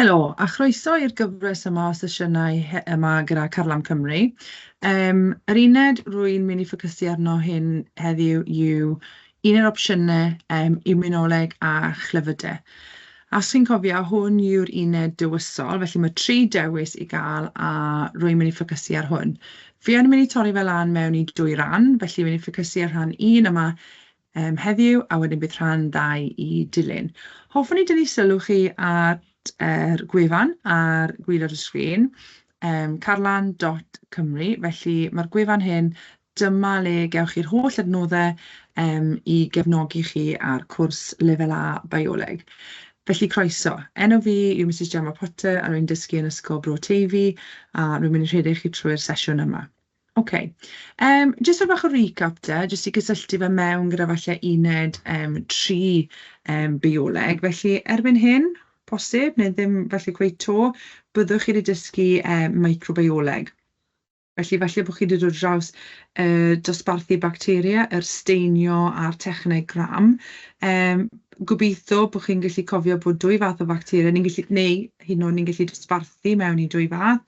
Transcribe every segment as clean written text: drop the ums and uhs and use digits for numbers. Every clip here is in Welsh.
Helo, a chroeso i'r gyfres yma o sesiynau yma gyda Carlam Cymru. Yr uned rwy'n mynd i ffocysu arno hyn heddiw yw un o'r opsiynau imiwnoleg a chlefydau. A os chi'n cofio, hwn yw'r uned dewisol, felly mae tri dewis i gael a rwy'n mynd i ffocysu ar hwn. Fi yn mynd i torri fe lan mewn i dwy ran, felly fi'n mynd i ffocysu ar rhan un yma heddiw, a wedyn bydd rhan 2 i dilyn. Hoffwn i dynnu sylw chi at yr gwefan ar gwaelod y sgrin, carlan.cymru, felly mae'r gwefan hyn, dyma le gewch chi'r holl adnoddau i gefnogi chi ar cwrs Lefel A Bioleg. Felly croeso. Enw fi yw Mrs Gemma Potter a rwy'n dysgu yn Ysgol Bro Teifi a rwy'n mynd i rhedeg chi trwy'r sesiwn yma. Ok, jyst rhyw bach o recap te, jyst i gysylltu fe mewn gyda falle uned 3 bioleg. Felly erbyn hyn, posib, neu ddim falle cweit 'to, byddwch chi wedi dysgu microbioleg. Felly falle bod chi wedi dod draws dosbarthu bacteria, yr steinio a'r techneg Gram. Gobeithio bod chi'n gallu cofio bod dwy fath o facteria, ni'n gallu, neu hyd yn oed ni'n gallu dosbarthu mewn i dwy fath,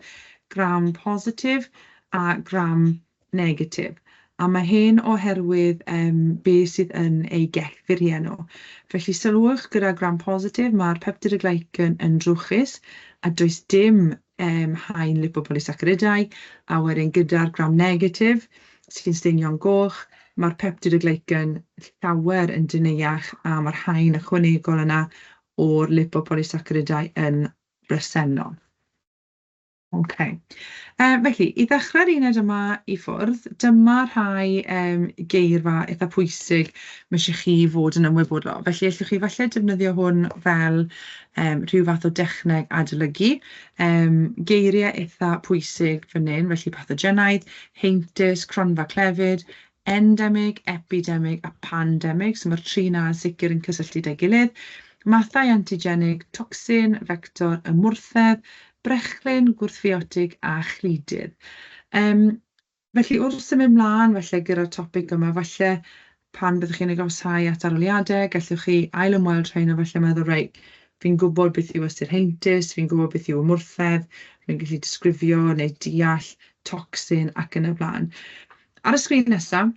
gram positif a gram negatif. A mae hyn oherwydd be sydd yn eu gellfuriau nhw. Felly sylwch gyda gram positif, mae'r peptidoglycan yn drwchus a does dim haen lipopolysaccharidau, a wedyn gyda'r gram negatif sy'n steinio'n goch, mae'r peptidoglycan llawer yn deneuach a mae'r haen ychwanegol yna o'r lipopolysaccharidau yn bresennol. Ok, felly i ddechrau'r uned yma i ffwrdd, dyma rhai geirfa eitha pwysig mae eisiau chi fod yn ymwybodol. Felly allwch chi falle defnyddio hwn fel rhyw fath o dechneg adolygu. Geiriau eitha pwysig fan hyn, felly pathogenaidd, heintus, cronfa clefyd, endemig, epidemig a pandemig. So mae'r tri 'na yn sicr yn cysylltu 'da'i gilydd. Mathau antigenig, tocsin, fector, ymwrthedd, brechlyn, gwrthfiotig a chludydd. Felly wrth symud mlaen falle gyda'r topic yma, falle pan byddwch chi'n agosáu at arholiadau, gallwch chi ail ymweld rhain a falle meddwl, reit, fi'n gwybod beth yw ystyr heintus, fi'n gwybod beth yw ymwrthedd, fi'n gallu disgrifio neu deall tocsin ac yn y blaen. Ar y sgrin nesaf,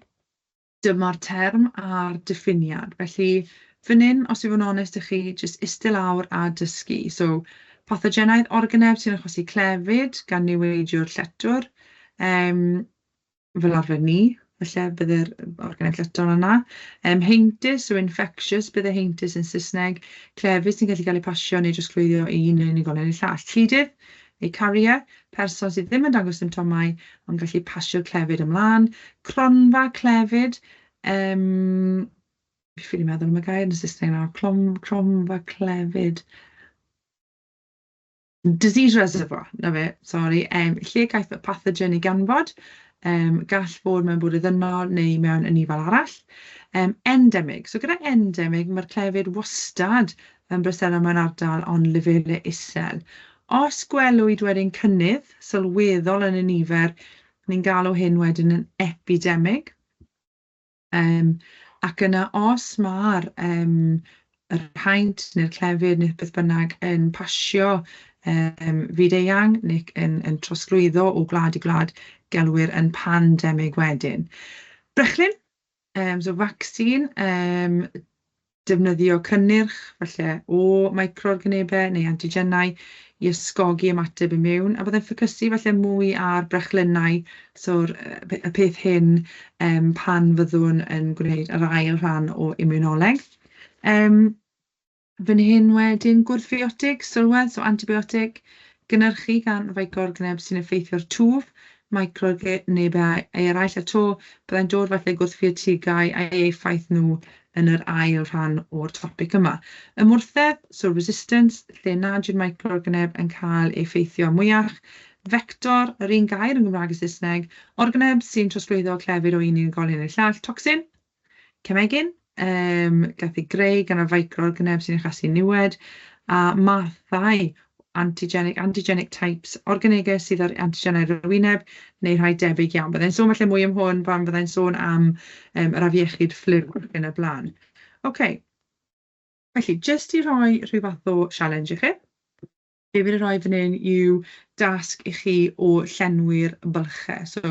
dyma'r term a'r diffiniad. Felly fan hyn, os i fod yn onest i chi, jyst iste lawr a dysgu. So, pathogenaidd, organeb sy'n achosi clefyd gan niweidio'r lletwr, fel arfer ni, falle bydde'r organeb lletwr yna. Heintus, so infectious, bydde heintus yn Saesneg, clefyd sy'n gallu cael ei pasio neu drosglwyddo i un unigolyn i'r llall. Cludydd, neu carrier, person sydd ddim yn dangos symptomau ond gallu pasio'r clefyd ymlaen. Cronfa clefyd, fi ffili meddwl am y gair yn Saesneg nawr, cronfa clefyd. Disease reservoir, 'na fe, sori. Lle caiff y pathogen ei ganfod, gall fod mewn bywyd ddynol neu mewn anifail arall. Endemig, so gyda endemig mae'r clefyd wastad yn bresennol mewn ardal ond lefelau isel. Os gwelwyd wedyn cynnydd sylweddol yn y nifer, ni'n galw hyn wedyn yn epidemig. Ac yna os mae'r yr haint neu'r clefyd neu beth bynnag yn pasio fyd-eang neu yn trosglwyddo o gwlad i gwlad, gelwir yn pandemig wedyn. Brechlyn, so vaccine, defnyddio cynnyrch falle o micro-organebau neu antigenau i ysgogi ymateb imiwn, a byddai'n ffocysu falle mwy ar brechlynnau, so'r y peth hyn pan fyddwn yn gwneud yr ail rhan o imiwnoleg. Fan hyn wedyn, gwrthfiotig, sylwedd, so antibiotig, gynhyrchu gan micro-organeb sy'n effeithio'r twf, micro-organebau eraill, a 'to byddai'n dod falle gwrthfiotigau a'i effaith nhw yn yr ail rhan o'r topic yma. Ymwrthedd, so resistance, lle nad yw'r micro-organeb yn cael ei effeithio mwyach. Vector, yr un gair yn Gymraeg a Saesneg, organeb sy'n trosglwyddo clefyd o un unigolyn i'r llall. Tocsin, cemegyn, gath ei greu gan y micro-organeb sy'n achosi niwed, a mathau antigenic, antigenic types, organebau sydd ar antigenau ar yr wyneb neu rhai debyg iawn. Byddai'n sôn falle mwy am hwn pan byddai'n sôn am yr afiechyd ffliw ac yn y blaen. Ok, felly jyst i rhoi rhyw fath o challenge i chi. Be fi 'di rhoi fan hyn yw dasg i chi o llenwi'r bylchau. So,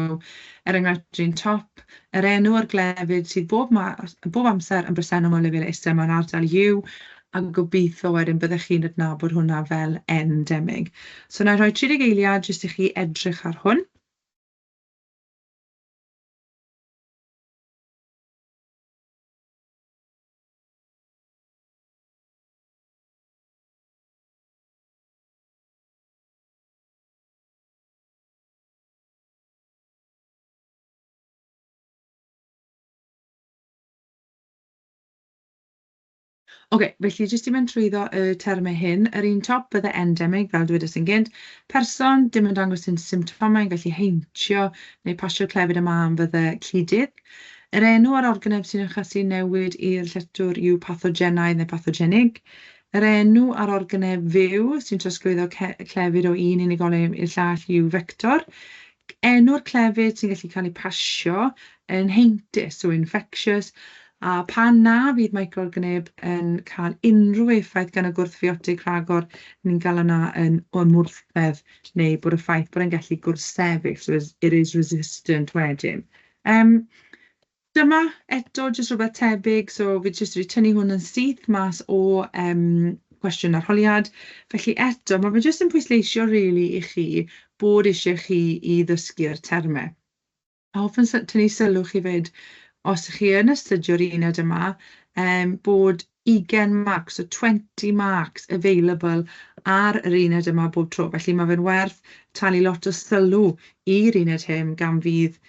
er enghraifft, yr un top, yr enw ar glefyd sydd bob ma- bob amser yn bresennol mewn lefelau isel mewn ardal yw, a gobeithio wedyn byddech chi'n adnabod hwnna fel endemig. So, wna i rhoi 30 eiliad jyst i chi edrych ar hwn. Ocê, felly jyst i mynd trwyddo y termau hyn, yr un top bydde endemig, fel dwedais i'n gynt, person dim yn dangos un symptomau, yn gallu heintio neu pasio clefyd y mân fydde cludydd. Yr enw ar organeb sy'n achosi newid i'r lletwr yw pathogenaidd neu pathogenig. Yr enw ar organeb fyw sy'n trosglwyddo clefyd o un unigolyn i'r llall yw fector. Enw'r clefyd sy'n gallu cael ei pasio yn heintus, so infectious, a pan na fydd micro-organeb yn cael unrhyw effaith gan y gwrthfiotig rhagor, ni'n galw yna yn ymwrthedd, neu bod y ffaith bod e'n gallu gwrthsefyll, so it is resistant wedyn. Dyma eto jyst rhywbeth tebyg, so fi jyst wedi tynnu hwn yn syth mas o cwestiwn arholiad. Felly eto, ma' fe jyst yn pwysleisio rili i chi bod isie chi i ddysgu'r termau. A hoffwn tynnu sylw chi 'fyd, os ych chi yn astudio'r uned yma, bod 20 marc, so 20 marks available ar yr uned yma bob tro. Felly ma' fe'n werth talu lot o sylw i'r uned hyn gan fydd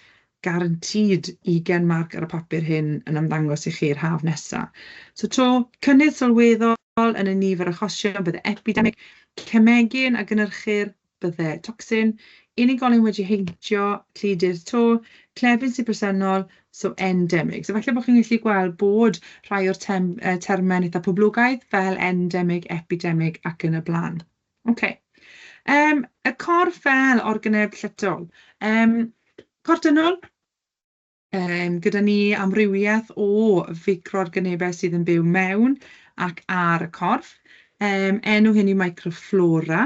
guaranteed 20 marc ar y papur hyn yn ymddangos i chi'r haf nesa. So 'to, cynnydd sylweddol yn y nifer achosion, bydde epidemig, cemegyn a gynhyrchir, bydde tocsin, unigolyn wedi heintio, cludydd 'to, clefyd sy'n bresennol, so endemig. So falle bod chi'n gallu gweld bod rhai o'r termau'n eitha poblogaidd fel endemig, epidemig ac yn y blaen. Ok. Y corff fel organeb lletol. Corff dynol, gyda ni amrywiaeth o ficro-organebau sydd yn byw mewn ac ar y corff. Enw hyn yw microflora.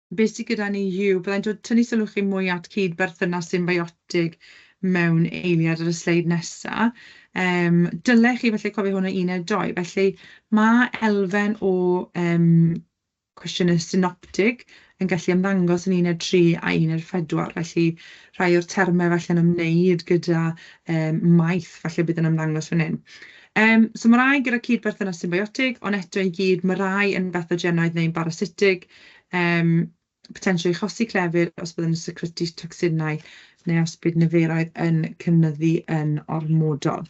Beth sydd gyda ni yw, byddai'n dod tynnu sylw chi mwy at cyd-berthynas symbiotig mewn eiliad ar y sleid nesa. Dylech chi felly cofio hwn o uned 2. Felly mae elfen o cwestiynau synoptig yn gallu ymddangos yn uned 3 a uned 4. Felly rhai o'r termau falle yn ymwneud gyda maeth falle bydd yn ymddangos fan hyn. So mae rai gyda cyd-berthynas symbiotig, ond eto i gyd mae rai yn bathogenaidd neu'n barasitig, potentially achosi clefyd os bydden nhw'n secretu tocsinau neu os bydd niferoedd yn cynyddu yn ormodol.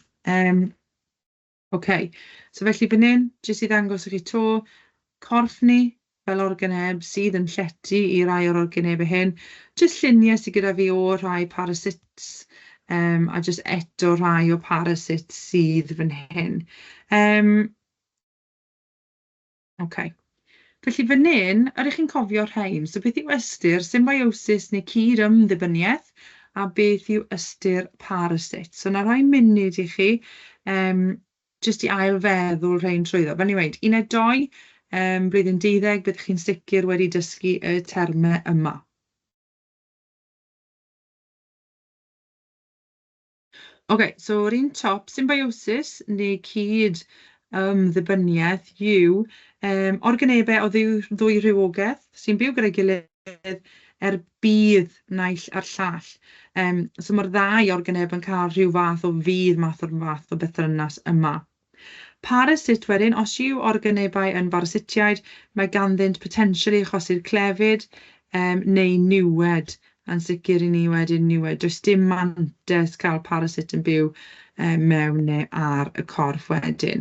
Ok, so felly fan hyn, jyst i ddangos i chi 'to, corff ni fel organeb sydd yn llety i rai o'r organebau hyn, jyst lluniau sydd gyda fi o rhai parasits, a jyst eto rhai o parasits sydd fan hyn. Ok, felly fan hyn, ydych chi'n cofio rhain? So beth yw ystyr symbiosis neu cyd-ymddibyniaeth, a beth yw ystyr parasit? So na rhai munud i chi, jyst i ailfeddwl rhain trwyddo. Fel ni'n weud, uned 2, blwyddyn 12, byddwch chi'n sicr wedi dysgu y termau yma. Ok, so yr un top, symbiosis neu cyd-ymddibyniaeth yw organebau o ddwy rhywogaeth sy'n byw gyda'i gilydd er budd naill a'r llall. So mae'r ddau organeb yn cael rhyw fath o fudd, math o'r fath o berthynas yma. Parasit wedyn, os yw organebau yn barasitiaid, mae ganddynt potentially achosi'r clefyd, neu niwed, a'n sicr i ni wedyn niwed. Does dim mantais cael parasit yn byw mewn neu ar y corff wedyn.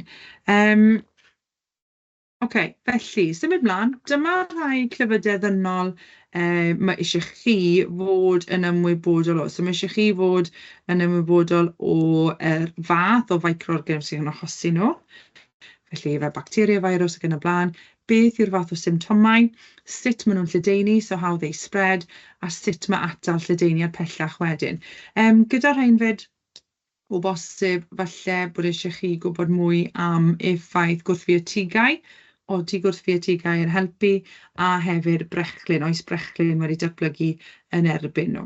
Ok, felly, symud mlaen, dyma rhai clefydau ddynol mae eisiau chi fod yn ymwybodol o. So mae eisiau chi fod yn ymwybodol o'r fath o micro-organism sy'n achosi nhw. Felly, fel bacteria, virus ac yn y blaen, beth yw'r fath o symptomau, sut maen nhw'n lledaenu, so how they spread, a sut mae atal lledaeniad pellach wedyn. Gyda rhain fyd, o bosib, falle bod eisiau chi gwybod mwy am effaith gwrthfiotigau. Odi gwrthfiotigau yn helpu, a hefyd brechlyn, oes brechlyn wedi datblygu yn erbyn nhw.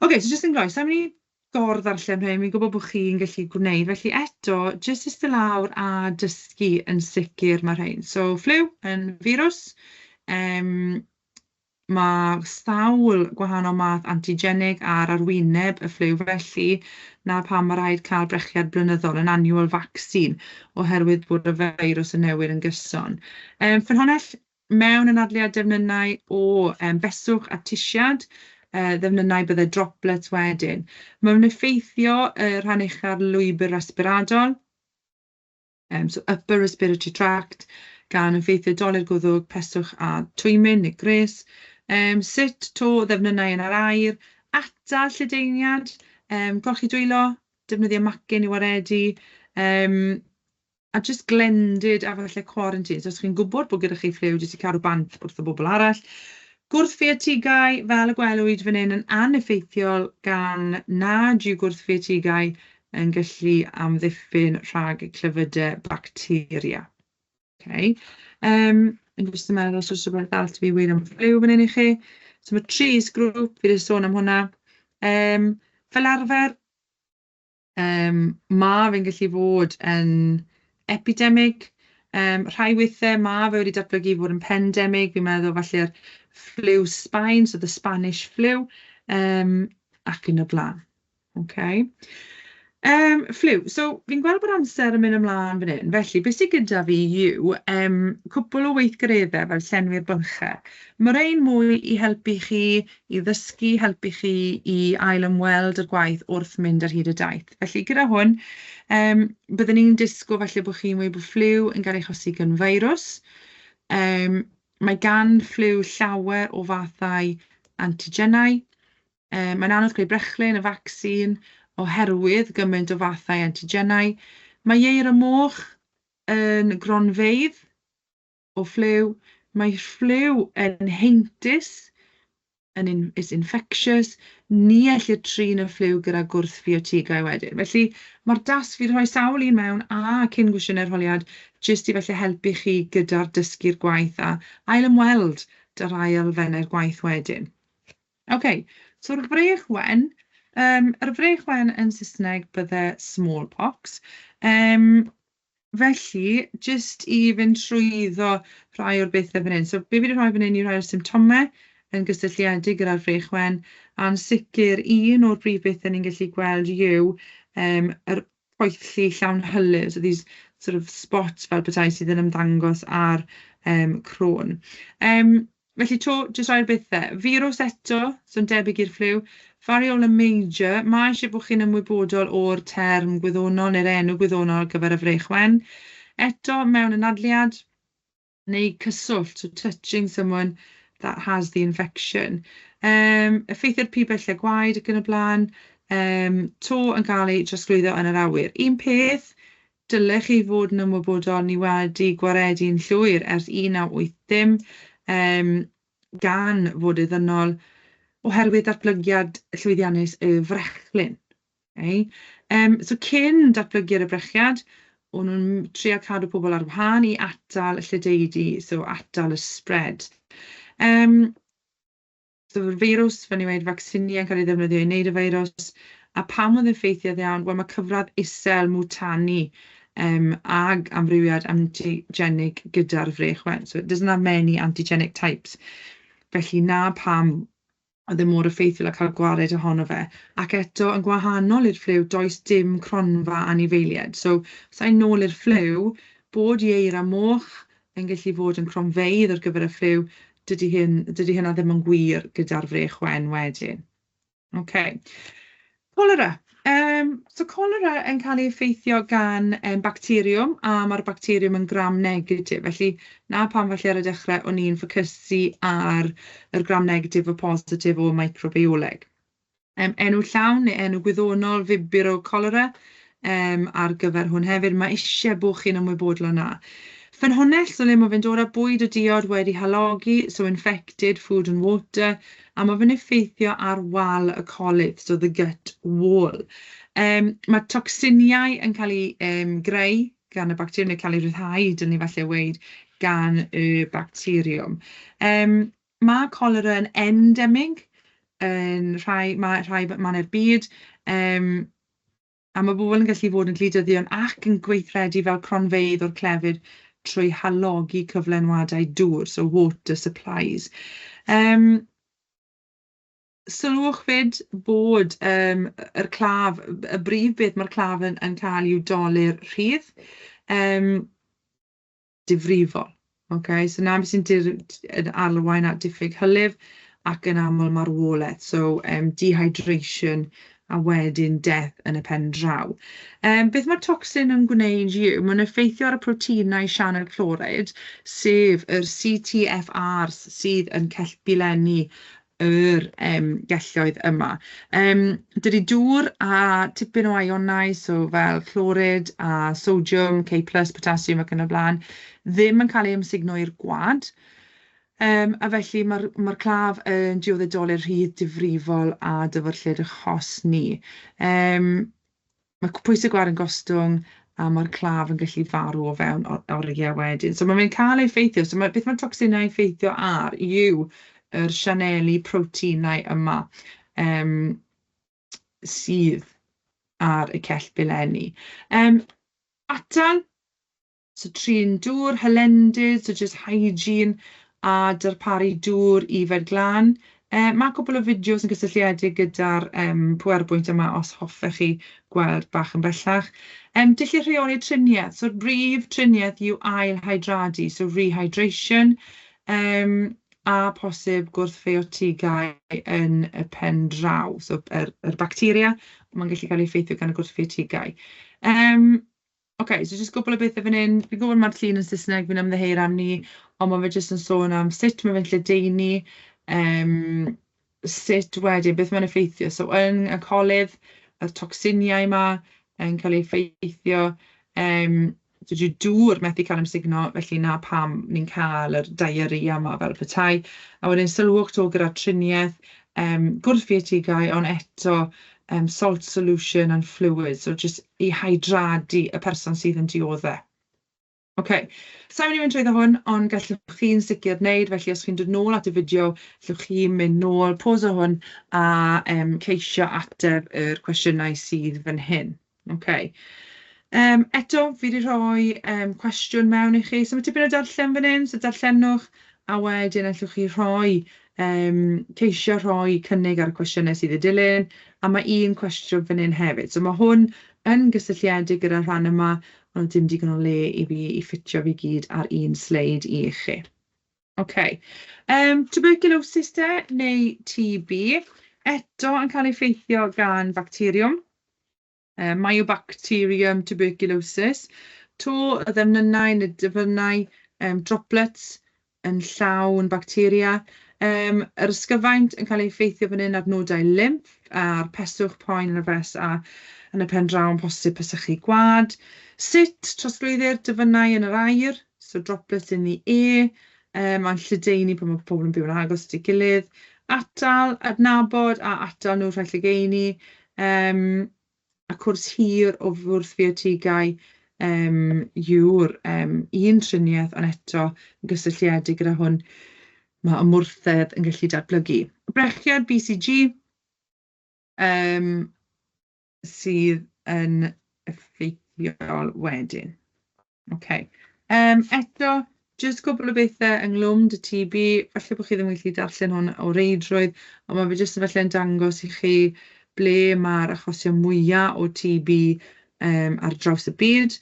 Ok, so jyst yn gloi, sa'n mynd i gor-ddarllen rhain, fi'n gwybod bod chi'n gallu gwneud, felly eto, jyst eistedd lawr a dysgu yn sicr mae rhain. So, ffliw yn firws, mae sawl gwahanol math antigenig ar arwyneb y ffliw, felly 'na pam ma' raid cael brechiad blynyddol, an annual vaccine, oherwydd bod y feirws yn newid yn gyson. Ffynhonnell mewn anadliad defnynnau o beswch a tisiad, ddefnynnau byddai droplets wedyn. Mae'n effeithio y rhan ucha'r lwybr resbiradol, so upper respiratory tract, gan effeithio dolur gwddwg, peswch a twymyn neu gres. Sut to ddefnynnau yn yr aer, atal lledaeniad, golchi dwylo, defnyddio macyn i waredu, a jyst glendid a falle quarantine. So os chi'n gwybod bod gyda chi ffliw, jyst i cadw bant wrth y bobl arall. Gwrthfiotigau, fel y gwelwyd fan hyn, yn aneffeithiol gan nad yw gwrthfiotigau yn gallu amddiffyn rhag clefydau bacteria. Okay. Yn jyst yn meddwl os oes rhywbeth arall fi weud am ffliw fan hyn i chi. So mae tri is-grŵp, fi wedi sôn am hwnna. Fel arfer, ma' fe'n gallu fod yn epidemig. Rhai weithiau ma' fe wedi datblygu i fod yn pandemig. Fi'n meddwl falle'r ffliw Sbaen, so the Spanish flu, ac yn y blaen. Okay. Ffliw. So fi'n gweld bod amser yn mynd ymlaen fan hyn. Felly, beth sydd gyda fi yw cwpl o weithgareddau fel llenwi'r bylchau. Mae rhain mwy i helpu chi i ddysgu, helpu chi i ail ymweld â'r gwaith wrth mynd ar hyd y daith. Felly gyda hwn, byddwn ni'n disgwyl falle bod chi'n weud bod ffliw yn cael ei achosi gan feirws. Mae gan ffliw llawer o fathau antigenau. Mae'n anodd creu brechlyn, y vaccine, oherwydd gymaint o fathau antigenau. Mae ieir y moch yn gronfeydd o ffliw. Mae ffliw yn heintus, is infectious. Ni ellir trin y ffliw gyda gwrthfiotigau wedyn. Felly mae'r dasg fi rhoi sawl un mewn a cyn gwestiynau'r arholiad, jyst i felly helpu chi gyda'r dysgu'r gwaith a ail ymweld 'da rai elfennau'r gwaith wedyn. Ok, so'r frech wen, yr frech wen yn Saesneg bydde smallpox. Felly, jyst i fynd trwyddo rhai o'r bethau fan hyn. So be fi wedi rhoi fan hyn yw rhai o'r symptomau yn gysylltiedig gyda'r frech wen, a'n sicr un o'r brif bethau ni'n gallu gweld yw yr poethli llawn hylif, so these sort of spots fel petai sydd yn ymddangos ar croen. Felly 'to, jyst rhai o'r bethau. Firws eto, so'n debyg i'r ffliw. Variola major, mae eisiau bod chi'n ymwybodol o'r term gwyddonol neu'r enw gwyddonol ar gyfer y frech wen. Eto, mewn anadliad neu cyswllt, so touching someone that has the infection. Effeithio'r pibellau gwaed ac yn y blaen. 'To yn cael ei trosglwyddo yn yr awyr. Un peth dylech chi fod yn ymwybodol, ni wedi gwaredu'n llwyr ers 1980, gan fod ei ddynol oherwydd datblygiad llwyddiannus y frechlyn. Okay. So cyn datblygiad y brechiad, o'n nhw'n trio cadw pobl ar wahân i atal y lledaedu, so atal y spread. So yr feirws, fel ni'n weud, vacciniau yn cael ei ddefnyddio i wneud y feirws. A pam oedd yn effeithiodd iawn? Wel, mae cyfradd isel mwtanu ag amrywiad antigenig gyda'r frech wen. So it doesn't have many antigenic types. Felly 'na pam oedd e mor effeithiol a cael gwared ohono fe. Ac eto, yn gwahanol i'r ffliw, does dim cronfa anifeiliaid. So, os a' i nôl i'r ffliw, bod ieir a moch yn gallu fod yn cronfeydd ar gyfer y ffliw, dydy hynna ddim yn gwir gyda'r frech wen wedyn. Okay. Cholera. So cholera yn cael ei effeithio gan bacteriwm, a mae'r bacteriwm yn gram negatif. Felly, 'na pam falle ar y dechrau o'n i'n ffocysu ar yr gram negatif a positif o microbioleg. Enw llawn neu enw gwyddonol Vibrio cholera ar gyfer hwn hefyd. Mae eisiau bod chi'n ymwybodol o 'na. Ffynhonnell, so le mae fe'n dod â bwyd o diod wedi halogi, so infected food and water, a mae fe'n effeithio ar wal y coludd, so the gut wall. Mae tocsiniau yn cael eu greu gan y bacteria, neu cael eu rhyddhau, dylwn ni falle weud, gan y bacteriwm. Mae colera yn endemig yn rhai, ma' rhai mannau'r byd, a mae bobl yn gallu bod yn gludyddion ac yn gweithredu fel cronfeydd o'r clefyd trwy halogi cyflenwadau dŵr, so water supplies. Sylwch 'fyd bod yr claf, y brif beth mae'r claf yn cael yw dolur rhydd difrifol. Okay? So 'na beth sy'n yn arwain at diffyg hylif ac yn aml marwolaeth. So dehydration a wedyn death yn y pen draw. Beth mae'r tocsin yn gwneud yw, mae'n effeithio ar y proteinau sianel clorid, sef yr CTFRs sydd yn cellbilenni yr gelloedd yma. Dydy dŵr a tipyn o ionau, so fel clorid a sodiwm, K+, potasiwm ac yn y blaen, ddim yn cael ei amsugno i'r gwaed. A felly mae'r claf yn dioddef dolur rhydd difrifol a dyfrllyd achos 'ny. Mae pwysau gwaed yn gostwng a mae'r claf yn gallu farw o fewn oriau wedyn. So mae'n cael ei effeithio. So beth mae'r tocsinau effeithio ar yw yr sianeli proteinau yma sydd ar y cellbilenni. Atal, so trin dŵr, hylendid, so just hygiene, a darparu dŵr ifed glân. Mae cwpl o fideos yn gysylltiedig gyda'r PowerPoint yma os hoffech chi gweld bach yn bellach. Dulliau rheoli triniaeth, so'r brif triniaeth yw ail-hydradu, so rehydration, a posib gwrthfiotigau yn y pen draw. So yr bacteria, mae'n gallu cael ei effeithio gan y gwrthfiotigau. OK, so jyst gwpl o bethau fan hyn. Fi'n gwybod mae'r llun yn Saesneg, fi'n ymddiheuro am 'ny, ond mae fe jyst yn sôn am sut mae fe'n lledaenu, sut wedyn, beth mae'n effeithio. So yn y coludd, y tocsiniau yma yn cael eu effeithio, dydy dŵr methu cael amsugno, felly 'na pam ni'n cael yr diarrhoea yma fel petai. A wedyn sylwch 'to gyda'r triniaeth, gwrthfiotigau, ond eto salt solution and fluids, so jyst i hydradu y person sydd yn dioddef. OK, sa i'n mynd i fynd trwyddo hwn, ond gallwch chi'n sicr wneud, felly os chi'n dod nôl at y fideo, allwch chi mynd nôl, pause hwn a ceisio ateb yr cwestiynau sydd fan hyn. OK. Eto, fi wedi rhoi cwestiwn mewn i chi. So mae tipyn o darllen fan hyn, so darllenwch, a wedyn allwch chi ceisio rhoi cynnig ar y cwestiynau sydd i dilyn, a mae un cwestiwn fan hyn hefyd. So mae hwn yn gysylltiedig gyda'r rhan yma, ond dim digon o le i fi i ffitio fi gyd ar un sleid i chi. OK. Tuberculosis de, neu TB, eto yn cael ei effeithio gan bacteriwm. Mycobacterium tuberculosis. To y ddefnynnau neu defnynnau droplets yn llawn bacteria. Yr ysgyfaint yn cael ei effeithio fan hyn ar nodau lymff, a'r peswch, poen yn y frest a yn y pen draw yn posib pesychu gwaed. Sut trosglwyddir defnynnau yn yr aer, so droplets in the air, mae'n lledaenu pan mae pobl yn byw yn agos at ei gilydd. Atal, adnabod a atal nhw rhag lledaenu. A cwrs hir o wrthfiotigau yw'r un triniaeth, ond eto yn gysylltiedig gyda hwn, mae ymwrthedd yn gallu datblygu. Brechiad BCG sydd yn effeithiol wedyn. OK. Eto, jyst cwpl o bethau ynglwm â TB. Falle bod chi ddim yn gallu darllen hwn o reidrwydd, ond mae fe jyst yn falle yn dangos i chi ble mae'r achosion mwyaf o TB ar draws y byd.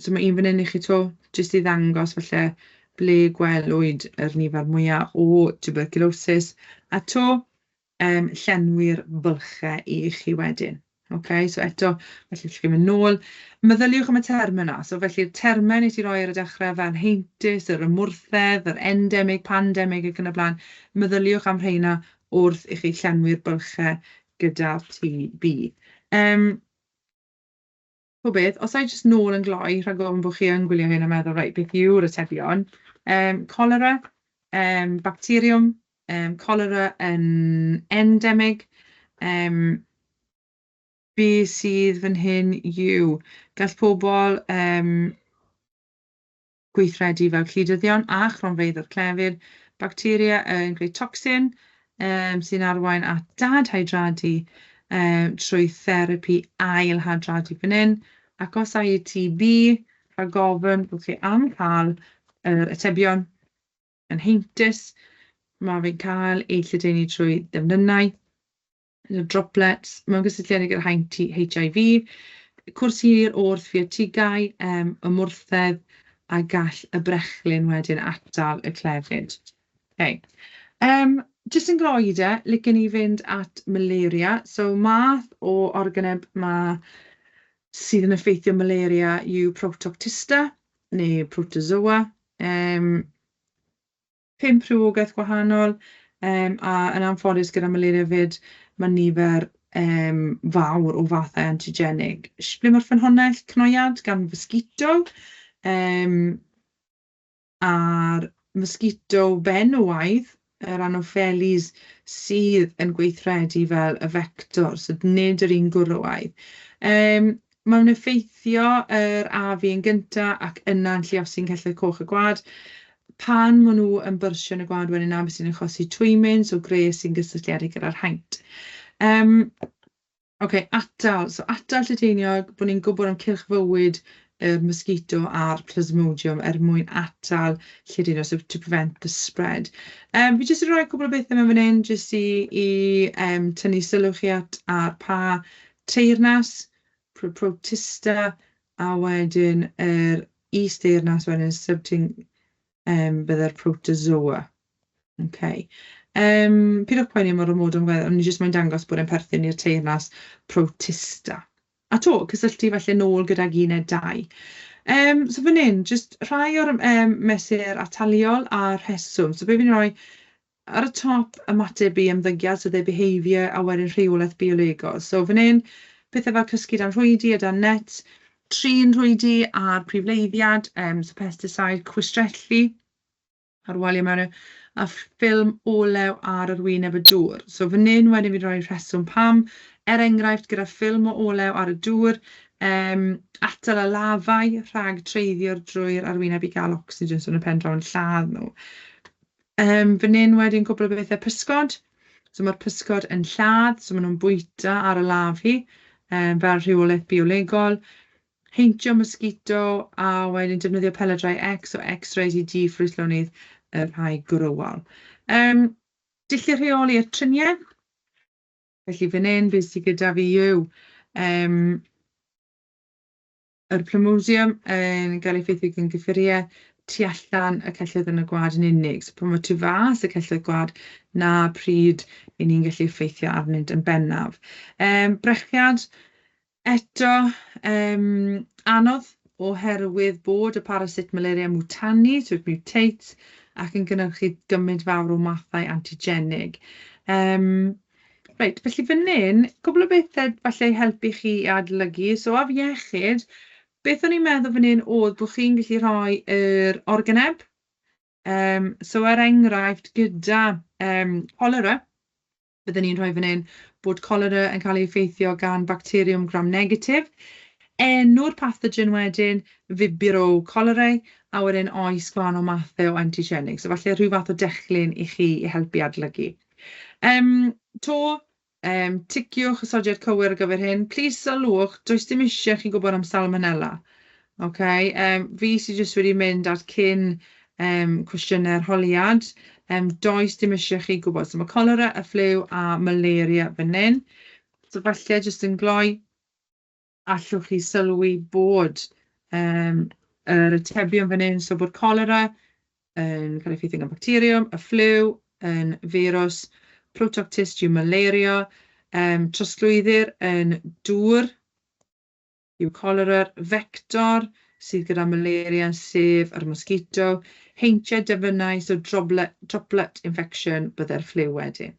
So mae un fan hyn i chi 'to, jyst i ddangos falle ble gwelwyd yr nifer mwyaf o tuberculosis. A 'to, llenwi'r bylchau i chi wedyn. OK, so eto, felly allwch chi mynd nôl. Meddyliwch am y termau yna. So felly'r termau nes i roi ar y dechrau fel heintus, yr ymwrthedd, yr endemig, pandemig ac yn y blaen. Meddyliwch am rheina wrth i chi llenwi'r bylchau gyda TB. Po beth, os a i jyst nôl yn gloi, rhag ofn bod chi yn gwylio hyn a meddwl, "Reit, beth yw'r atebion?" Cholera, bacteriwm, cholera yn endemig. Be sydd fan hyn yw, gall pobl gweithredu fel cludyddion a chronfeydd o'r clefyd, bacteria yn creu tocsin sy'n arwain at dadhydradu trwy therapi ailhydradu fan hyn. Ac os ai TB, rhag ofn bod chi am cael yr atebion yn heintus, mae fe'n cael ei lledaenu trwy ddefnynnau, droplets, mewn gysylltiedig â'r haint HIV, cwrs hir o wrthfiotigau, ymwrthedd, a gall y brechlyn wedyn atal y clefyd. Okay. Jyst yn gloi de, licen i fynd at malaria. So math o organeb ma sydd yn effeithio malaria yw Protoctista neu protozoa. 5 rhywogaeth gwahanol, a yn anffodus gyda malaria 'fyd, mae nifer fawr o fathau antigenig. Ble mae'r ffynhonnell? Cnoiad gan fosgito, a'r mosgito benywaidd, yr Anopheles, sydd yn gweithredu fel y fector, so nid yr un gwrywaidd. Mae'n effeithio yr afu yn gynta ac yna'n lluosi'n celloedd coch y gwaed. Pan maen nhw yn byrsio yn y gwaed wedyn, 'na beth sy'n achosi twymyn, so gwres sy'n gysylltiedig gyda'r haint. Okay, atal. So atal lledaeniog, bod ni'n gwybod am cylch fywyd yr mosquito a'r plasmodium er mwyn atal lledaenio, so to prevent the spread. Fi jyst yn rhoi cwpl o bethau mewn fan hyn, jyst i tynnu sylw chi at ar pa teyrnas, Protista, a wedyn yr is-deyrnas wedyn subting bydde'r protozoa. Okay. Pidwch poeni am yr ormodol, ond ni jyst moyn dangos bod e'n perthyn i'r teyrnas Protista. A 'to, cysylltu falle nôl gydag uned 2. So fan hyn, jyst rhai o'r mesur ataliol a rheswm. So be fi'n rhoi ar y top, ymateb i ymddygiad, so their behaviour, a wedyn rheolaeth biolegol. So fan hyn, pethau fel cysgu dan rhwydi a dan net, trin rhwydi a'r prifleiddiad, so pesticide, chwistrellu ar waliau mewn, a ffilm olew ar yr wyneb y dŵr. So fan hyn wedyn fi'n rhoi rheswm pam, er enghraifft gyda ffilm o olew ar y dŵr, atal y lafau rhag treiddio drwy'r arwyneb i gael ocsigen, so yn y pen draw yn lladd nhw. Fan hyn wedyn cwpl o bethau pysgod. So mae'r pysgod yn lladd, so maen nhw'n bwyta ar y laf hi, fel rheolaeth biolegol. Heintio mosquito a wedyn defnyddio pelydrau X o X-rays i di-ffrwythlonydd y rhai gwrywol. Dulliau rheoli a triniaeth. Felly fan hyn, beth sydd gyda fi yw yr Plasmodium yn cael ei effeithio gan gyffuriau tu allan y celloedd yn y gwaed yn unig. So pan mae tu fas y celloedd gwaed, 'na pryd 'y ni'n gallu effeithio arnynt yn bennaf. Brechiad, eto, anodd oherwydd bod y parasit malaria mwtanu, so it mutates, ac yn cynhyrchu gymaint fawr o mathau antigenig. Reit, felly fan hyn, cwpl o bethau falle i helpu chi i adolygu. So afiechyd, beth o'n i'n meddwl fan hyn oedd bod chi'n gallu rhoi yr organeb. So er enghraifft, gyda cholera, byddwn ni'n rhoi fan hyn bod cholera yn cael ei effeithio gan bacteriwm gram-negatif. Enw'r pathogen wedyn, Vibrio cholerae, a wedyn oes gwahanol mathau o antigenig. So falle rhyw fath o declyn i chi i helpu adolygu. To, ticiwch y sodiad cywir ar gyfer hyn. Plis sylwch, does dim eisiau chi gwybod am salmonella. Okay? Fi sydd jyst wedi mynd at cyn cwestiynau arholiad. Does dim eisiau chi gwybod. So mae cholera, y ffliw a malaria fan hyn. So falle jyst yn gloi, allwch chi sylwi bod yr atebion fan hyn, so bod cholera yn cael ei effeithio gan bacteriwm, y ffliw yn firws, protoctist yw malaria, trosglwyddir yn dŵr yw cholera, vector sydd gyda malaria sef yr mosquito, heintiau defynnau, so droplet infection bydde'r ffliw wedyn.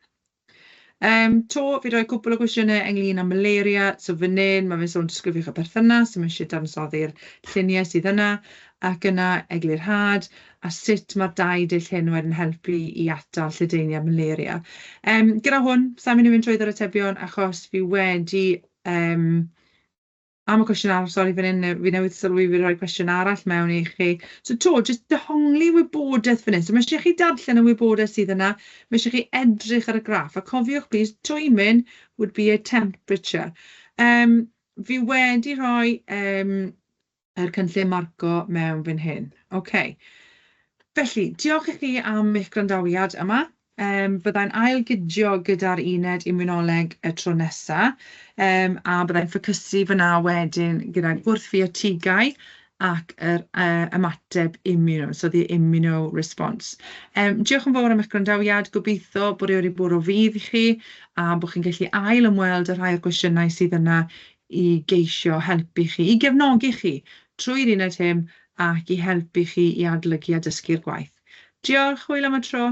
To, fi roi cwpl o gwestiynau ynglyn â malaria. So fan hyn, mae fe'n sôn disgrifiwch y perthynas, so mae eisiau dadansoddi'r lluniau sydd yna, ac yna eglurhad, a sut mae'r dau dull hyn wedyn helpu i atal lledaeniad malaria. Gyda hwn, sa'n mynd i fynd trwyddo'r atebion, achos fi wedi Am y cwestiwn arall, sori, fan hyn, fi newydd sylwi fi 'di rhoi cwestiwn arall mewn i chi. So 'to, jyst dehongli wybodaeth fan hyn. So ma' isie chi darllen y wybodaeth sydd yna, ma' isie chi edrych ar y graff, a cofiwch plis, twymyn would be a temperature. Fi wedi rhoi yr cynllun marco mewn fan hyn. OK. Felly, diolch i chi am eich gwrandawiad yma. Byddai'n ailgydio gyda'r uned imiwnoleg y tro nesa, a byddai'n ffocysu fan'na wedyn gyda gwrthfiotigau ac yr ymateb immuno, so the immuno response. Diolch yn fawr am eich gwrandawiad, gobeithio bod e wedi bod o fudd i chi a bod chi'n gallu ail ymweld â rhai o'r gwestiynau sydd yna i geisio helpu chi, i gefnogi chi trwy'r uned hyn ac i helpu chi i adolygu a dysgu'r gwaith. Diolch, hwyl am y tro.